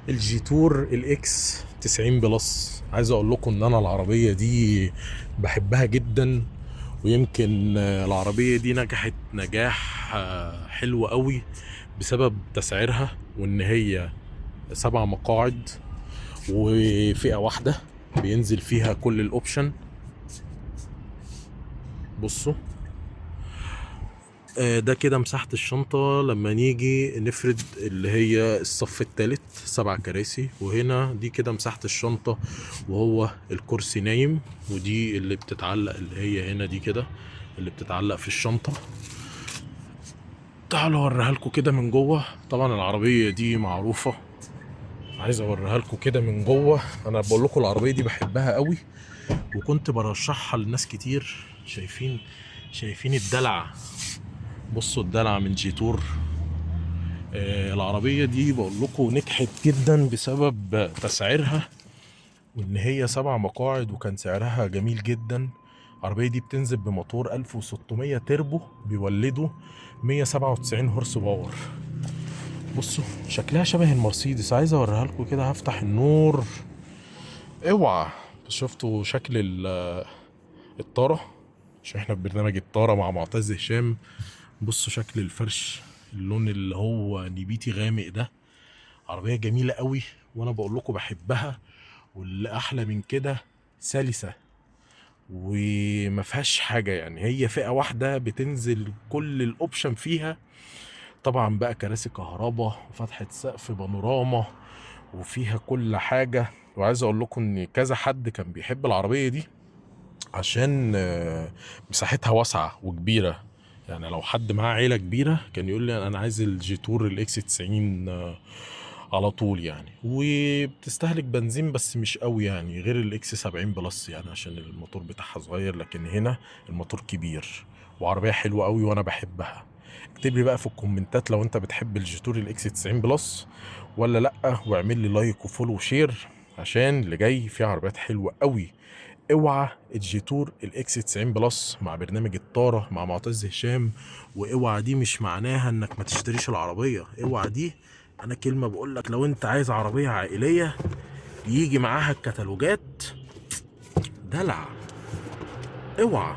الجيتور ال X 90 Plus. عايز اقول لكم ان انا العربية دي بحبها جدا، ويمكن العربية دي نجحت نجاح حلو قوي بسبب تسعيرها، وان هي 7 مقاعد وفئة واحدة بينزل فيها كل ال option. بصوا ده كده مساحة الشنطة لما نيجي نفرد اللي هي الصف التالت 7 كراسي، وهنا دي كده مساحة الشنطة وهو الكرسي نايم، ودي اللي بتتعلق اللي هي هنا دي كده اللي بتتعلق في الشنطة. تعالوا اوريها لكم كده من جوه. طبعا العربية دي معروفة، عايز اوريها لكم كده من جوه. انا بقول لكم العربية دي بحبها قوي وكنت برشحها لناس كتير. شايفين الدلع، بصوا الدلع من جيتور. العربية دي بقول لكم نجحت جدا بسبب تسعيرها، وان هي 7 مقاعد وكان سعرها جميل جدا. العربية دي بتنزل بموتور 1600 تربو بيولده 197 horse power. بصوا شكلها شبه المرسيدس، عايز اوريها لكم كده. هفتح النور، اوعى. شفتوا شكل الطارة؟ عشان احنا في برنامج الطارة مع معتز هشام. بصوا شكل الفرش، اللون اللي هو نبيتي غامق ده. عربية جميلة قوي وانا بقول لكم بحبها، واللي احلى من كده سلسة وما فيهاش حاجة، هي فئة واحدة بتنزل كل ال option فيها. طبعا بقى كراسي كهرباء وفتحة سقف بانوراما وفيها كل حاجة. وعايز اقول لكم ان كذا حد كان بيحب العربية دي عشان مساحتها واسعة وكبيرة. لو حد معاه عيلة كبيرة كان يقول لي انا عايز الجيتور ال X 90، على طول. وبتستهلك بنزين بس مش قوي غير ال X 70 Plus، عشان الموتور بتاعها صغير، لكن هنا الموتور كبير. وعربية حلوة قوي وانا بحبها. اكتب لي بقى في الكومنتات لو انت بتحب الجيتور ال X 90 Plus ولا لا، واعمل لي like و follow و share عشان اللي جاي فيه عربيات حلوة قوي. اوعى الجيتور ال X 90 Plus مع برنامج الطارة مع معتز هشام. واوعى دي مش معناها انك ما تشتريش العربية، اوعى دي انا كلمة بقول لك لو انت عايز عربية عائلية يجي معاها الكتالوجات دلع. اوعى.